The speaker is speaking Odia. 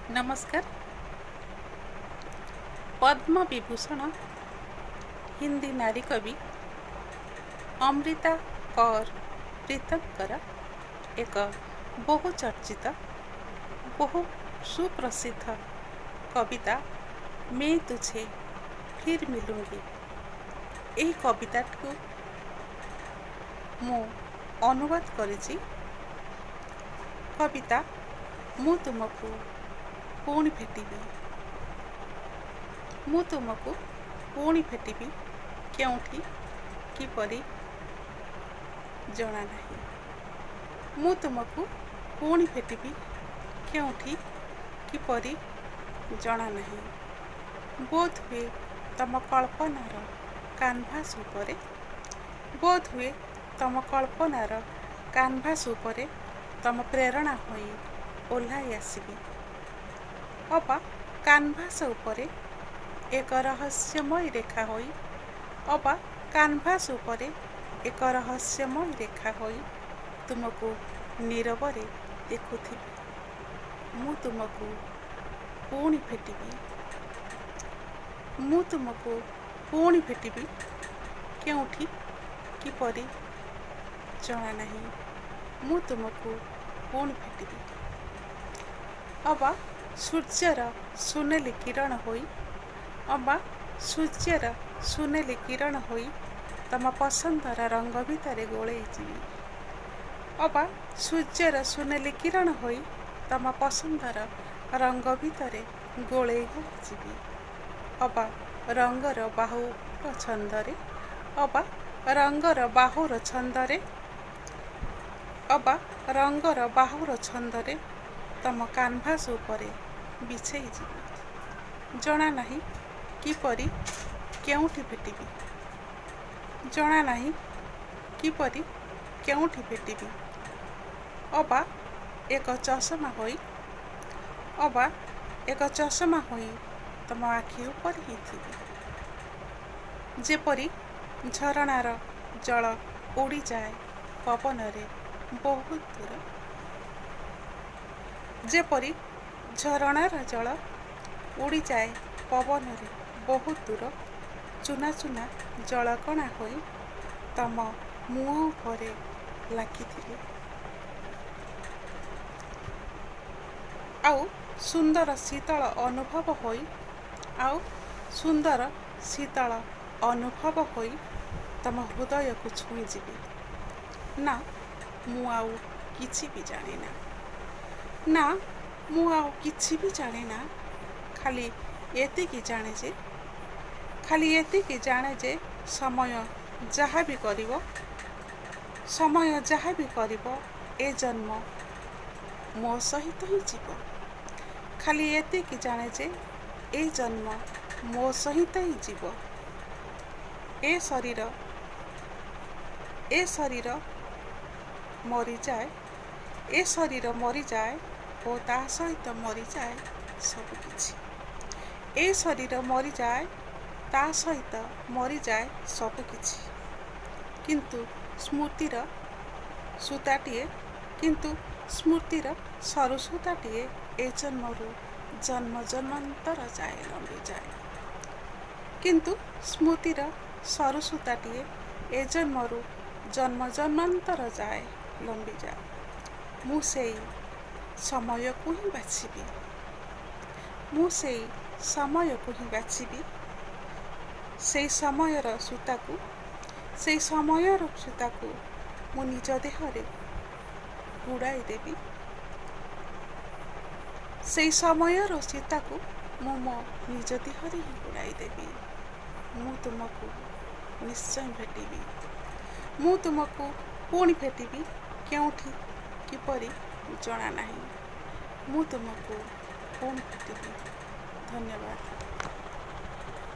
ନମସ୍କାର। ପଦ୍ମ ବିଭୂଷଣ ହିନ୍ଦୀ ନାରୀ କବି ଅମ୍ରିତା କୌର ପ୍ରୀତମଙ୍କର ଏକ ବହୁ ଚର୍ଚ୍ଚିତ, ବହୁ ସୁପ୍ରସିଦ୍ଧ କବିତା "मैं तुझे फिर मिलूंगी", ଏହି କବିତାଟିକୁ ମୁଁ ଅନୁବାଦ କରିଛି। କବିତା "ମୁଁ ତୁମକୁ ପୁଣି ଭେଟିବି"। ମୁଁ ତୁମକୁ ପୁଣି ଭେଟିବି, କେଉଁଠି, କିପରି ଜଣା ନାହିଁ। ମୁଁ ତୁମକୁ ପୁଣି ଭେଟିବି, କେଉଁଠି, କିପରି ଜଣା ନାହିଁ। ବୋଧହୁଏ ତମ କଳ୍ପନାର କାନଭାସ୍ ଉପରେ, ବୋଧହୁଏ ତମ କଳ୍ପନାର କାନଭାସ୍ ଉପରେ ତମ ପ୍ରେରଣା ହୋଇ ଓହ୍ଲାଇ ଆସିବି, ଅବା କାନଭାସ୍ ଉପରେ ଏକ ରହସ୍ୟମୟୀ ରେଖା ହୋଇ, ଅବା କାନଭାସ୍ ଉପରେ ଏକ ରହସ୍ୟମୟୀ ରେଖା ହୋଇ ତୁମକୁ ନୀରବରେ ଦେଖୁଥିବି। ମୁଁ ତୁମକୁ ପୁଣି ଭେଟିବି। ମୁଁ ତୁମକୁ ପୁଣି ଭେଟିବି, କେଉଁଠି, କିପରି ଜଣା ନାହିଁ। ମୁଁ ତୁମକୁ ପୁଣି ଭେଟିବି। ଅବା ସୂର୍ଯ୍ୟର ସୁନେଲି କିରଣ ହୋଇ, ଅବା ସୂର୍ଯ୍ୟର ସୁନେଲି କିରଣ ହୋଇ ତମ ପସନ୍ଦର ରଙ୍ଗ ଭିତରେ ଗୋଳେଇ ଯିବି। ଅବା ସୂର୍ଯ୍ୟର ସୁନେଲି କିରଣ ହୋଇ ତମ ପସନ୍ଦର ରଙ୍ଗ ଭିତରେ ଗୋଳେଇ ହୋଇଯିବି। ଅବା ରଙ୍ଗର ବାହୁର ଛନ୍ଦରେ, ଅବା ରଙ୍ଗର ବାହୁର ଛନ୍ଦରେ, ଅବା ରଙ୍ଗର ବାହୁର ଛନ୍ଦରେ ତମ କାନଭାସ୍ ଉପରେ ବିଛେଇ ଯିବି। ଜଣା ନାହିଁ କିପରି, କେଉଁଠି ଭେଟିବି। ଜଣା ନାହିଁ କିପରି, କେଉଁଠି ଭେଟିବି। ଅବା ଏକ ଚଷମା ହୋଇ, ଅବା ଏକ ଚଷମା ହୋଇ ତମ ଆଖି ଉପରେ ହିଁ ଥିବି। ଯେପରି ଝରଣାର ଜଳ ଉଡ଼ିଯାଏ ପବନରେ ବହୁତ ଦୂର, ଯେପରି ଝରଣାର ଜଳ ଉଡ଼ିଯାଏ ପବନରେ ବହୁତ ଦୂର, ଚୁନା ଚୁନା ଜଳକଣା ହୋଇ ତମ ମୁହଁ ଉପରେ ଲାଖିଥିବି। ଆଉ ସୁନ୍ଦର ଶୀତଳ ଅନୁଭବ ହୋଇ, ଆଉ ସୁନ୍ଦର ଶୀତଳ ଅନୁଭବ ହୋଇ ତମ ହୃଦୟକୁ ଛୁଇଁଯିବି। ନା, ମୁଁ ଆଉ କିଛି ବି ଜାଣେନା। ନା, ମୁଁ ଆଉ କିଛି ବି ଜାଣେନା। ଖାଲି ଏତିକି ଜାଣେ ଯେ, ଖାଲି ଏତିକି ଜାଣେ ଯେ ସମୟ ଯାହା ବି କରିବ, ସମୟ ଯାହା ବି କରିବ, ଏ ଜନ୍ମ ମୋ ସହିତ ହିଁ ଯିବ। ଖାଲି ଏତିକି ଜାଣେ ଯେ ଏ ଜନ୍ମ ମୋ ସହିତ ହିଁ ଯିବ। ଏ ଶରୀର, ଏ ଶରୀର ମରିଯାଏ, ଏ ଶରୀର ମରିଯାଏ ଓ ତା ସହିତ ମରିଯାଏ ସବୁକିଛି। ଏ ଶରୀର ମରିଯାଏ, ତା ସହିତ ମରିଯାଏ ସବୁକିଛି। କିନ୍ତୁ ସ୍ମୃତିର ସୂତାଟିଏ, କିନ୍ତୁ ସ୍ମୃତିର ସରୁ ସୂତାଟିଏ ଏ ଜନ୍ମରୁ ଜନ୍ମ ଜନ୍ମାନ୍ତର ଯାଏ ଲମ୍ବିଯାଏ। କିନ୍ତୁ ସ୍ମୃତିର ସରୁ ସୂତାଟିଏ ଏ ଜନ୍ମରୁ ଜନ୍ମ ଜନ୍ମାନ୍ତର ଯାଏ ଲମ୍ବିଯାଏ। ମୁଁ ସେଇ ସମୟକୁ ହିଁ ବାଛିବି। ମୁଁ ସେଇ ସମୟକୁ ହିଁ ବାଛିବି। ସେଇ ସମୟର ସୂତାକୁ, ସେଇ ସମୟର ସୂତାକୁ ମୁଁ ନିଜ ଦେହରେ ଗୁଡ଼ାଇ ଦେବି। ସେଇ ସମୟର ସୀତାକୁ ମୁଁ ମୋ ନିଜ ଦେହରେ ହିଁ ଗୁଡ଼ାଇ ଦେବି। ମୁଁ ତୁମକୁ ନିଶ୍ଚୟ ଭେଟିବି। ମୁଁ ତୁମକୁ ପୁଣି ଭେଟିବି, କେଉଁଠି, କିପରି ଜଣା ନାହିଁ। ମୁଁ ତୁମକୁ ପୁଣି ଭେଟିବି। ଧନ୍ୟବାଦ।